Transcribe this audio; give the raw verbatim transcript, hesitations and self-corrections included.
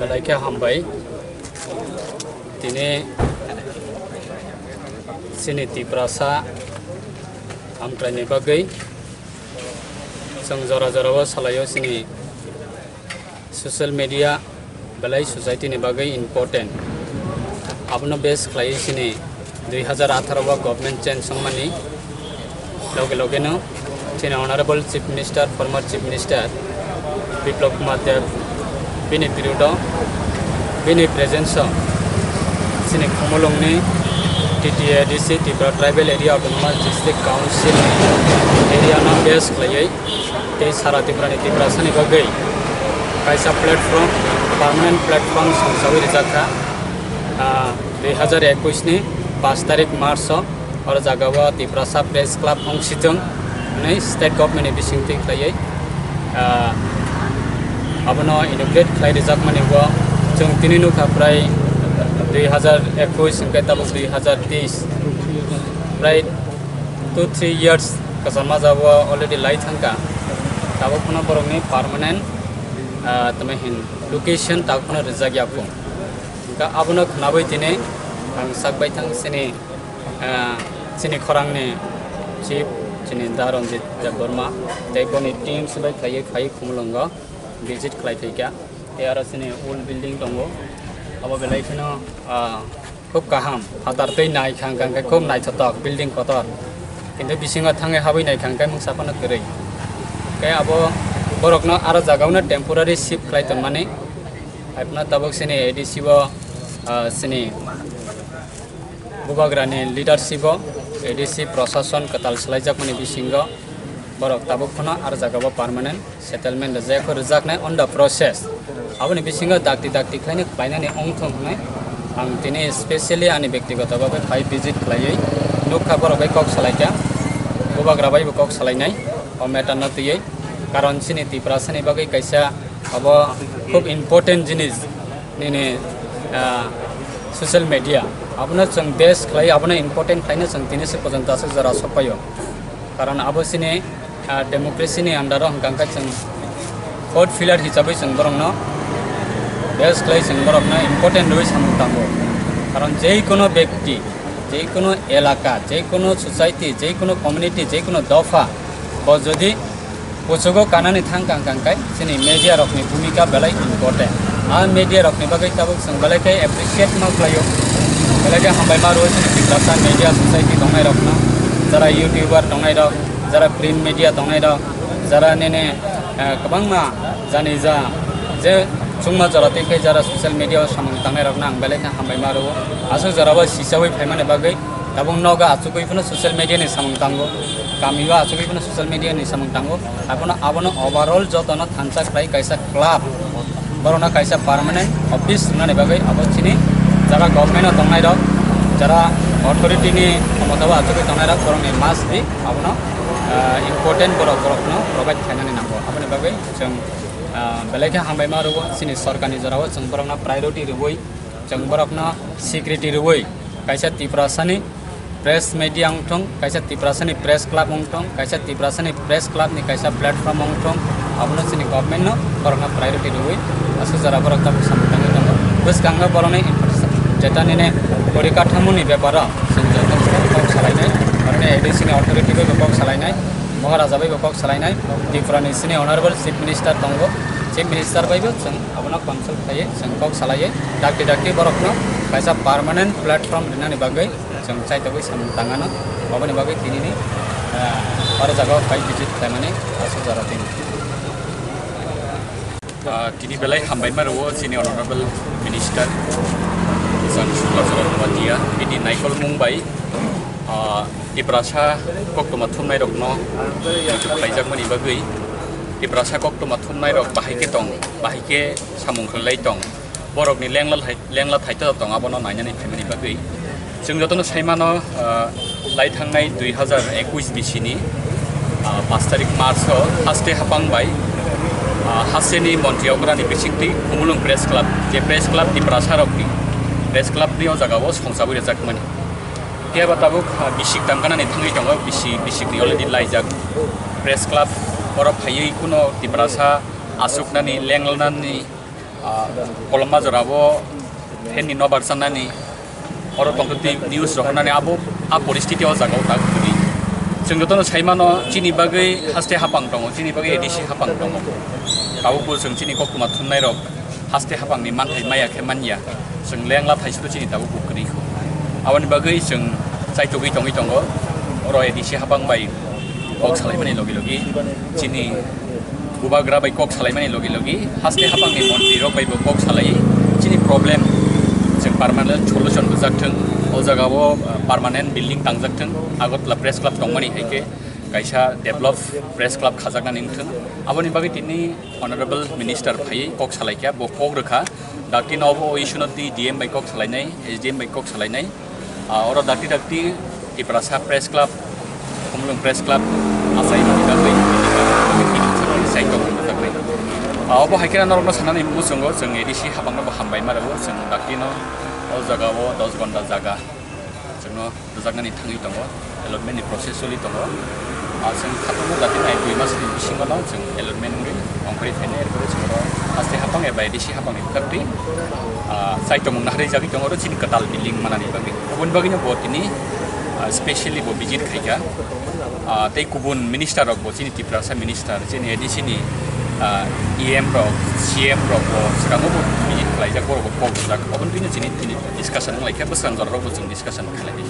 Belai khe hambai. Tini chini Tiprasa Amtwraini bagwi chwng jora jorao salaio chini social media belai society ni bagwi important. Abono base khlaiwi chini dui hazar atharo o government change wngmani loge loge no chini Honorable Chief Minister, former Chief Minister Biplab Kumar Deb, bini period o, bini presence o chini Khumulwng ni T T A D C, Tripura Tribal Area Autonomous District Council ni area no base khlaiwi tei sara Tripura ni Tiprasa ni bagwi kaisa platform, permanent platform songchawi rijak kha. Ah, dui hazar ekush ni pash tarik March o oro jaga o Tiprasa Press Club wng sitwng hwnwi state government ni bisingtwi khlaiwi, ah, abono inaugurate khlai rijakmani o chwng tini nukha prai dui hazar ekush hwnkhe tabuk dui hazar teis, prai two three years kwchangma jagao already lai thangkha, tabuk phano borokni permanent, ah, tamo hin location tabuk phano rijak ya kho. Hwnkhe abono khnawi tini ang sak baithang chini, ah, chini khorangni chief chini Da Ranjit Debbarma tei boni team se bai khlaiwi phaiwi Khumulwngo visit khlai phaikha. Tei aro chini old building tongo, abo belai kheno, ah, khub kaham, phatar tei nai kha hwnkhe khub naithotok building kotor, kintu bisingo thangwi habwi nai kha hwnkhe mungsa phano kwrwi. Tei abo borokno aro jagao no temporary shift khlai tongmani. Haiphano tabuk chini A D C o, ah, chini Bubagrani leadership o A D C prosason kwtal swlaijakmani bisingo borok tabuk phano aro jagao permanent settlement rwjak, rijaknai on the process. Aboni bisingo dakti dakti khlaino khlainani wngthung hwnwi ang tini specially ani bektigoto bagwi phai visit khlaiwi nukha, borok bai kok salaikha, Bubagra baibo kok salainai o matter no twiwi, karon chini Tiprasani bagwi kaisa abo khub important jinis nini, ah, social media. Abono chwng base khlai, abono important khlaino chwng tini se porjonto aswk jora sokpaio. Karon abo chini, ah, democracy ni under o hwnkha hwnkhe chwng fourth pillar hisabwi chwng borokno base khlai chwng borokno important rwui samung tango. Karon jeikono bekti, jeikono elaka, jeikono society, jeikono community, jeikono dopha bo jodi kuchugo kanani thang kang kang kai chini media rokni bhumika belai important. A media rokni bagwi tabuk chwng belai khe appreciate ma khlaio, belai khe hambai ma rwo chini Tiprasa media society tongnai rokno, jara youtuber tongnai rok, jara print media tongnai rok, jara nini, eh, kwbangma jani ja je chwngma jora tei khe jara social media o samung tangnai rokno ang belai khe hambai ma rwo. Aswk jora bo sichawi phaimani bagwi tabuk nogo achugwi phano social media ni samung tango, kami o achugwi phano social media ni samung tango. Abono, abono overall jotono thansa khlai kaisa club, borokno kaisa permanent office wngnani bagwi abo chini jara government o tongnai rok, jara authority ni khomota o achugwi tongnai rok, borokni must be abono, ah, important borok, borokno provide khainani nango. Aboni bagwi chwng, ah, belai khe hambai ma rwo, chini sorkarni jorao chwng borokno priority rwui, chwng borokno security rwui, kaisa Tiprasani press media wngthung, kaisa Tiprasani press club wngthung, kaisa Tiprasani press club ni kaisa platform wngthung, abono chini government no borokno priority rwui aswk jora borok tabuk samung tangwi tongo. Bwskango borokni infrastructure. Jeta nini porikathamoni beparo chwng joto kok salainai, aroni A D C ni authority bai bo kok salainai, Maharaja bai bo kok salainai, Tripura ni sini Honorable Chief Minister tongo, Chief Minister bai bo chwng abono consult khaiwi chwng kok salaiwi dakti dakti borokno kaisa permanent platform rinani bagwi chwng chaitogwi samung tangano, aboni bagwi tinini, ah, oro jagao phai visit khlaimani aswk jora tini. Ah, tini belai hambai ma rwo chini Honorable Minister Jan Shukla Saran Bhatia bini naikolmung bai, ah, Tiprasa koktwma thumnai rokno muitu khlaijakmani bagwi, Tiprasa koktwma thumnai rok bahai khe tong, bahai khe samung khlai tong, borokni lengla hai lengla thaito tong abono nainani phaimani bagwi. Chwng jotono saimano, ah, lai thangnai dui hazar ekush bisini, ah, pash tarik March o haste hapang bai, ah, hasteni montri ograni bisingtwi Khumulwng Press Club, je press club Tiprasa rokni press club ni o jaga o songchabwi rwjakmani. Phiya ba tabuk, ah, bisik tangkanani thangwi tongo, bisi, bisikni already laijak press club, oro phaiwi kuno Tiprasa aswknani, lenglanani, ah, koloma jorabo phenni nobar sanani, oro tongtwtwi news rohornani abo a poristiti o jaga o tak kwrwi. Chwng jotono saimano chini bagwi haste hapang tongo, chini bagwi A D C hapang tongo. Tabukbo chwng chini koktwma thumnairok haste hapangni manthai maya khe manya. Chwng lengla thaisito chini tabukbo kwrwi. Aboni bagwi chwng chaitugwi tongwi tongo. Oro A D C hapang bai kok salaimani logi logi chini bubagra bai kok salaimani logi logi haste hapangni montri rok bai bo kok salai chini problem chwng permanent solution rwjak thwng. O jaga o, uh, permanent building tangjak thwng, Agartala Press Club tongmani hai khe kaisa develop Press Club khajaknani wngthwng. Aboni bagwi tini Honorable Minister phaiwi kok salaikha, bo kok rwkha. Dakti no obo o issue no twi D M bai kok salainai, S D M bai kok salainai. Ah, oro dakti dakti Tiprasa Press Club, Khumulwng Press Club, asai mani bagwi, sai kok rwjaknai. Ah, obo hai kheno norokno sanani muchungo chwng A D C hapangno bo hambai ma rwo, chwng dakti no o jaga o dos gonda jaga chwngno rwjaknani thangwi tongo, allotment ni process choli tongo. Ah, chwng khatungma jati nai dui mas ni bisingo no chwng allotment wngwi ongkhorwi phainai, erpore chwng oro haste hapang eba A D C hapang ni bwkhaktwi, ah, chai tongmung naharwi jagwi tongo oro chini kwtal building manani bagwi. Oboni bagwino bo tini, ah, specially bo visit khaikha. Ah, tei kubun minister rok bo chini Tiprasa minister, chini A D C ni, ah, E M rok, C M rok bo swkango bo visit khlaijak, borok bo kok rwjak. Oboni bagwino chini, tini discussion wnglaikha, bwskango jorarok bo chwng discussion khlai.